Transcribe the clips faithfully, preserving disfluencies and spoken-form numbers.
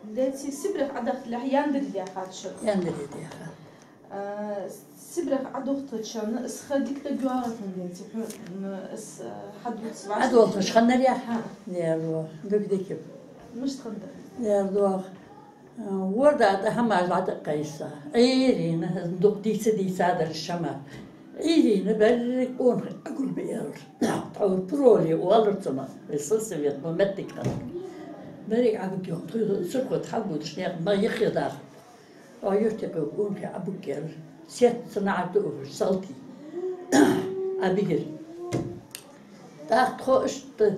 Деций, Сибрех Ӏодахийталехь яндаре даьхад шо? Яндаре даьхад. А, Сибрех Ӏодахийтача хана из ха дика дагайоагӀий хьона, деций, хьона из, а, хьадувца вӀаштӀехьа? Ӏодолхаш хиннар? ХӀаъ. Нер во, дика-дика. Мишта хиннад? Нер во. А, ворда тӀа хӀамаш дӀатӀакхайса. Ӏуйрийна, дукха дийца-дийцадар шоаш. Ӏуйрийна, берригаш къонахий Ӏогулбаьлар. Тхьовра пуроли оалар цунах, вай сельсовет мо моттиг хиннад. Берригаш Ӏобугйоал, тхо Сурхо тӀа хьалбувцаш наькъа ма йиххе даха. Тхо юрта юкъе къонахий Ӏобугйоал, сетта цу наӀарга дуаш салтий Ӏобигар. ТӀаккха тхо иштта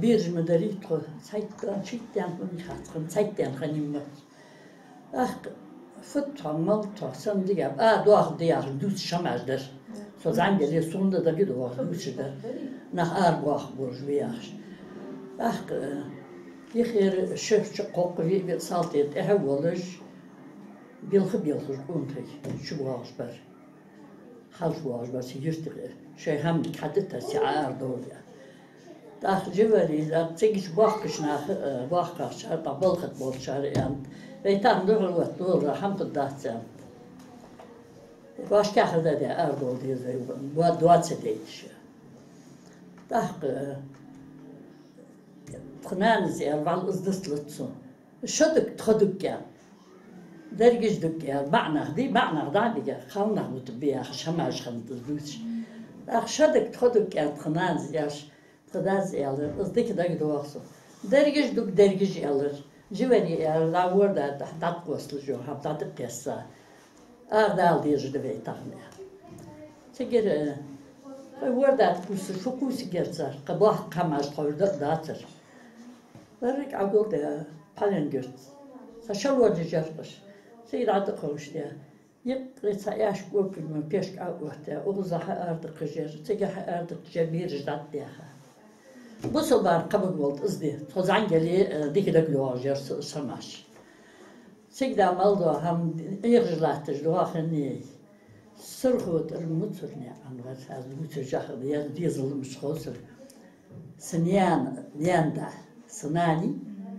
бераш ма дарий тхо, цхьайтта, шийтта даьнна хиннай хац, цхьайтта даьнна хиннай ма. ТӀаккха фуд тхо, мала тхо, санна дигаб, а, доаха да яхаш дувцаш хӀамаш дар. Со зӀамига яле сона дагадоагӀа дувцаш дар. Нах арабоахаргболаш ба яхаш. ТӀаккха, э, йиххера ши, ши, кхоккха, виъ, виъ салти тӀехьа волаш, белха-белхаш къонахий чубоагӀаш бар. ХьалчубоагӀаш бар са юртара, шоай хӀаманга хьадита, са арадовла. ТӀаккха жи варий, тӀаккха цига боккхийча наха, э, боккхагӀчар, тӀаккха балха тӀа болчар аьннад: «Вай тахан духьал отта долара хӀама хургдац», аьннад. Башкаьха да де арадовла деза вай, бо-, доа ца дайта шо. ТӀаккха, э, тха нанас аьлар: «Валла, из дицлац сона. Шо даг тхо даг кӀел. Дерригаш даг кӀел. МаӀа нах дий, маӀа нах дӀа а дигар, кхалнах бутаргба яхаш хӀамаш хиннад из дувцаш». ТӀаккха шо даг тхо даг кӀел тха нанас аьлча, тха дас аьлар: «Из дика дагадоагӀа сона. Дерригаш даг, дерригаш», аьлар. Жи варий аьлар: «ДӀа ворда тӀа дӀатӀакхоссалаш, хӀама дӀатӀакхесса. Арадала дезаш да вай тахан», аьлар. Цигара, э, вай ворда тӀа кхувсаш, фу кхувсаргьяр цар, кхы боккха хӀамаш тховра да а дацар. Берригаш Ӏогулдаь, пхьаленгара цхьа шалон жижаркъаш. Цига дӀатӀакховшадаь, юкъе цхьа аьшка кӀопилг мо пешка Ӏооттаяь, укхаза хьаарадаккхаш яр, цига хьаарадаккхаш яр, бераш дӀатӀадаьхар. Бусалба нах кхаъ бага болт из ди, тхо зӀамига яле, э, дика дагадоагӀаш яр са-, са маж. Цига да мел дола хӀама, Ӏехаш латташ дола хӀама. Сурхо тӀара Муцурнаькъан вар, аз Муцур яхар, ер дезал мишта хов сона. Са наьна, наьна да, са нани,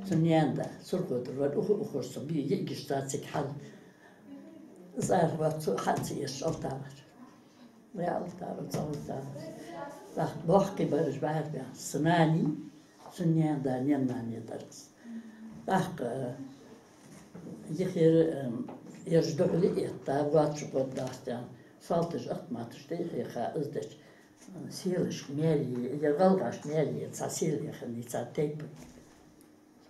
са наьна да, Сурхо тӀара вар, ух-, ухар со, би йиӀигаш цаӀ цига хьал. Из арахьа вац, цо хьа ца эшаш Алтавар. Вай Алтавар, цӀа Алтавар. ТӀаккха боккхий бараш баьхаб, са нани, са наьна да, наьна-нани дар из. ТӀаккха, э, йиххера, э, ераш духьале а этта, воацаш гӀоргдац аьнна, салташа автоматаш тӀа а хьийха, из деча, э, селашка маьре, е гӀалгӀашка маьре, цхьа сел яханна, цхьа тайпан.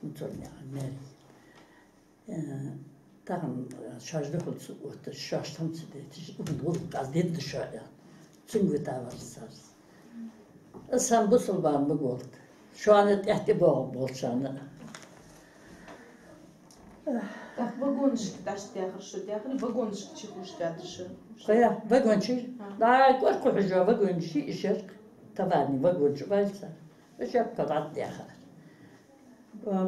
Муцурнаькъан маьре. Э, тахан, э, шоаш духьал ца отташ, шоашта хӀама ца дайташ, укх гӀулакх аз дергда шоана, аьнна, цунга витавар цар. Из хӀама бусалба нах бага болт. Шоана тӀехьа тӀабоагӀаргболчарна. ТӀаккха вагонашка дӀатӀадаьхар шо, даьхар, вагонашка чу ховшадаьдар шо? Кхы я, вагонаш. А. ДӀа кӀоркхо хьожаш вагонаш, ишерк, товарни вагонаш валцар. Ишерк дӀатӀадаьхар.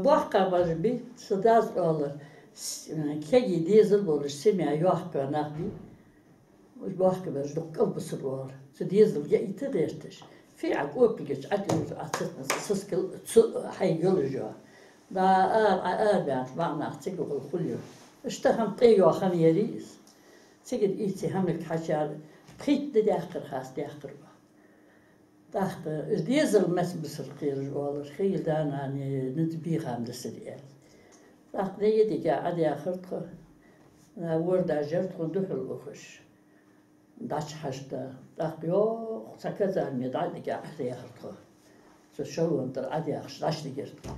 БоккхагӀбараш бий, са дас оалар, с-, кегий дезал болаш семья йоккха нах бий. Уж боккхагӀбараш дукха кӀалбисар оалар. Цу дезалга яйта гӀерташ, фиӀа кӀопилгаш Ӏатилур Ӏацатнас, сискал цу хьайга йолаш йола. ДӀа ара, Ӏа арабаьннача маӀа нах цига гӀолла хул йола. Иштта хӀама тӀайоаха хӀама ярий из. Цигара ийца хӀамилг хьачар, пхийтта ди даьккхар, хас даьккхар оаха. ТӀаккха, э, дезал мел бисар кхераш оалар, хила да-нана, низ бийха ма дисар, аьле. ТӀаккха дегӀа-дегӀа Ӏодаьхар тхо, э, вордаш яр тхона духьал ухаш, дӀачухьажа. ТӀаккха йоккха цхьа казарме дӀа а дигахь Ӏодаьхар тхо. Цу шалон тӀара Ӏодаьхаш дӀачудигар тхо.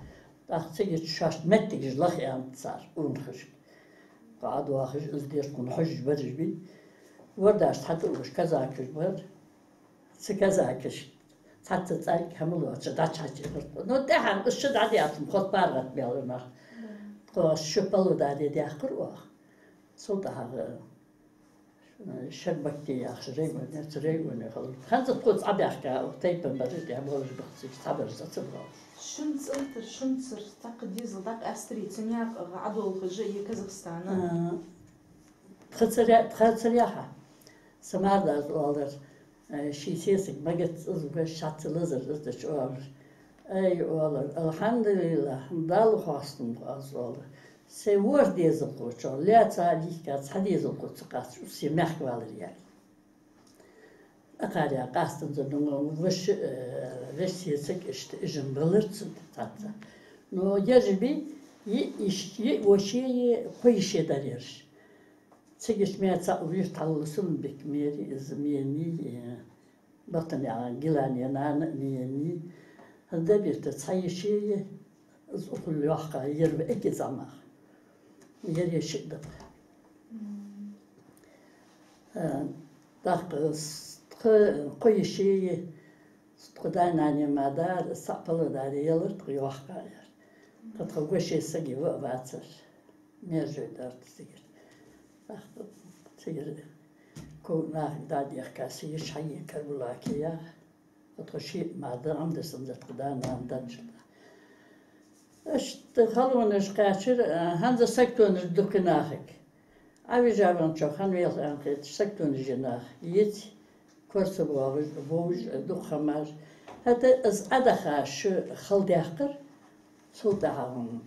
ТӀаккха цига шоашта моттигаш лаха аьннад цар къонахашка. Тхо Ӏодоахаш, из деш тхона хьожаш бараш бий. Вордашта хьатӀаухаш казакаш бар. Цу казакашта цхьацца цӀалг хӀама лоацаш дӀачухьаьчар тхо. Ну, тӀехьа уж шо дӀадаьлча, тхо паргӀатбаьлар нах. Тхо шо Павлодаре даьккхар оаха. Цул тӀехьагӀа, э, Шарбакте яхаш район яр, цу районе хилар. ХӀанз а тхоца Ӏобаьхка, укх тайпан бараш тӀехьа болаш баха цига, цхьабараш цӀа ца боагӀаш. Шун цӀалтар, шун цар, тӀаккха дезал, тӀаккха Австри, цу наькъагӀа Ӏодолхаш а е Казахстана? А, тха царя-, тха царяха. Са мар дас оалар, э, ший сесаг магац из вугаш, шаьца лазар из деча оалар. Ай, оалар, алхьамдулиллахӀ, Далла хоастам ба аз, оалар. Сай ворхӀ дезалхочох лаьца а, йихка а цхьа дезалхо ца кхоачаш, уж сай мехка валар яьлар. Акхарга къастанзар, ну, веший, э, веший саг иштта, из жин баларца цхьацца. Но ераш бий, йиъ йиш-, йиъ веший, кхо йиший дар ераш. Цига иштта меца а вир талла сун бик мери, из мени, э, Батанегӏа Гилани нана а, нени а. Дабирта цхьа йиший, из укхул йоккха, ер ва эггара зӏамагӏа. Ер шиъ да-кх. Э, тӏаккха тха кхо йиший, тха даь-нанеи ма дар, цхьа палладари елар тха йоккха яр. Тха, тха гошей саг ва а вацар. Межой дар цигара. Тӏаккха цигара ков нахага дӏадехка, са йиш хьае Карабулаке яха. Тхо шиъ ма да, ам да сан да тха даь-нана даьчул тӏехьагӏа. Иштта халонаш кхаьчар, а, хӏанз а саготонаш дукха нахага. Ӏа вижа венначох хӏана велха аьнна хеташ, саготонаш я нахага. Еци, кора ца боагӏаш, бовш, дукха хӏамаш. ХӀаьта из Ӏадаха шу хала даьккхар, цул тӏехьагӏа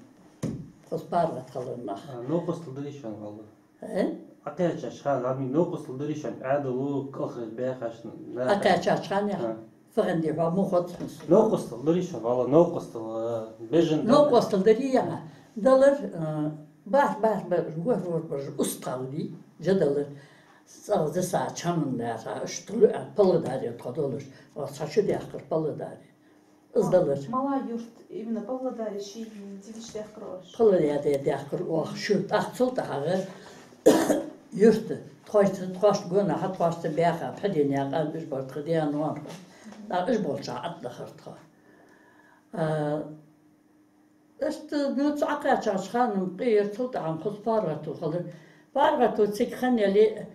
хоза паргӏата хилар нах. А, новкъостал дарий шоана, валлахӏи? Э? Ӏакхаьчача хана, амма новкъостал дарий шоана, Ӏаьдало, кӏалхараш баьхача наха? Ӏакхаьчача хана, а, фагӏанди хьо мо хоцмус. Новкъостал дарий шоана, валлахӏи, новкъостал, а, бежан дар. Новкъостал дарий яха. Далар, а, барх, барх, барх, вар, вар, барх, устагӏал ди, жа далар. ЦӀагӏа заса чаман лаьрхӏа, уж тулуӏа палладари тхо долаш, оаха цхьа шу даьккхар палладари. Из далар. Мала юрт, именно Павлодаре ший дигиш даьккхар оаш? Павлодаре даьккхар оаха шу, тӏаккха цул тӏехьагӏа юрта, тхоашта, тхоашта гонахьа, тхоашта баьха, пхьиденаькъан уж бар тха даь-ноаной. ТӀаккха уж болча Ӏаддахар тхо. А, иштта, ну, цу Ӏакхаьчача хана-м къе яр, цул тӏехьагӏа-м хоза паргӏато хилар. ПаргӀато цига хинна яле,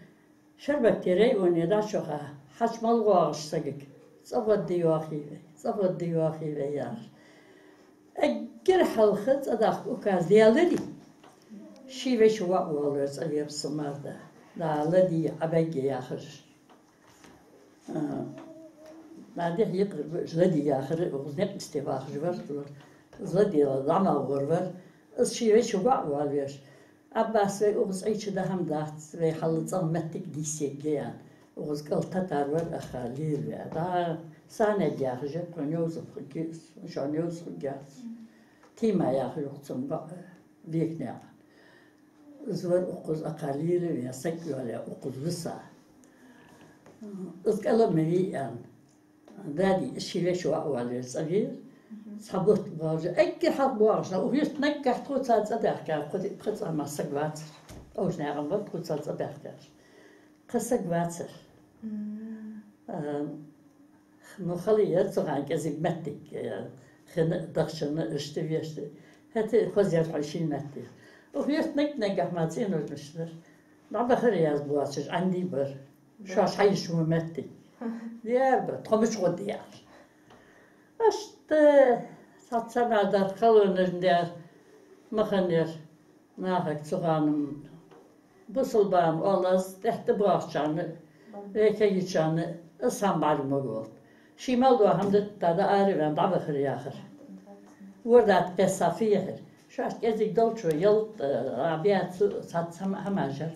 Шарбакте районе дӏачуха хьача мел воагӏаш сагага: «ЦӀагӏа гӏадда йоахий вай, цӏагӏа гӏадда йоахий вай», — яхаш. Эггара хьалха цӏадахка указ даьлар из. Ший веший воӏ воалавар цӏавера са марда. Да ладий, Ӏабайге яхаш. А, надех йикъар ба, ладий яхар, укхаза никъ исте вахаш вар, ладий зама вар вар. Из ший веший воӏ воалавеш. Ӏаббас, вай укхаза Ӏийча да хӏама дац, вай хьалла цӏагӏа моттиг дийсъергья, аьнна. Укхаза кӏал татар вар, аха лелаве. Да, Санег яхаш я, тхона йовза хургья из, шоана йовза хургьяц. Тима яхаш я укх цун ба-, векнаькъан. Из вар укхаза аха лелаве, саг йоалае укхаза виса. Из кӏал ма вий, аьнна. Дади, ший веший воӏ воалавер цӏавера. Цхьа бутт боагӏаш, эггара хьалха боагӏаш, укх юрта наггахь тхоца цӏа даьхкар, кхы, кхы цӏа мара саг вацар. Овш наькъан ба тхоца цӏа даьхкар. Кхы саг вацар. А, ну, хала яр цу хана кӏезига моттиг, э, хин а, дахчан а, иштта вешта. ХӀаьта хоза яр хьона ший моттиг. Укх юрта наг-, наггахь мара цӏенош мишта дар. ДӀабахар язбоацаш Ӏанди бар. Шоаш хьайиш мо моттиг. Дер ба, тхо мича гӏо дер. Иштта цхьацца ма дар, халонаш дар, ма хиннаяр нахага цу хана-м. Бусалба ма оалаш, тӏехьа тӏабоагӏачарна, векагичарна, из хӏама бӏарг ма голт. Ший мел дола хӏама дита да араваьнна дӏабахар яхар. Ворда тӏа кхесса фу яхар. Шоаш кӏезига долчо ялат, а, беца цхьацца хӏама-, хӏамаш яр.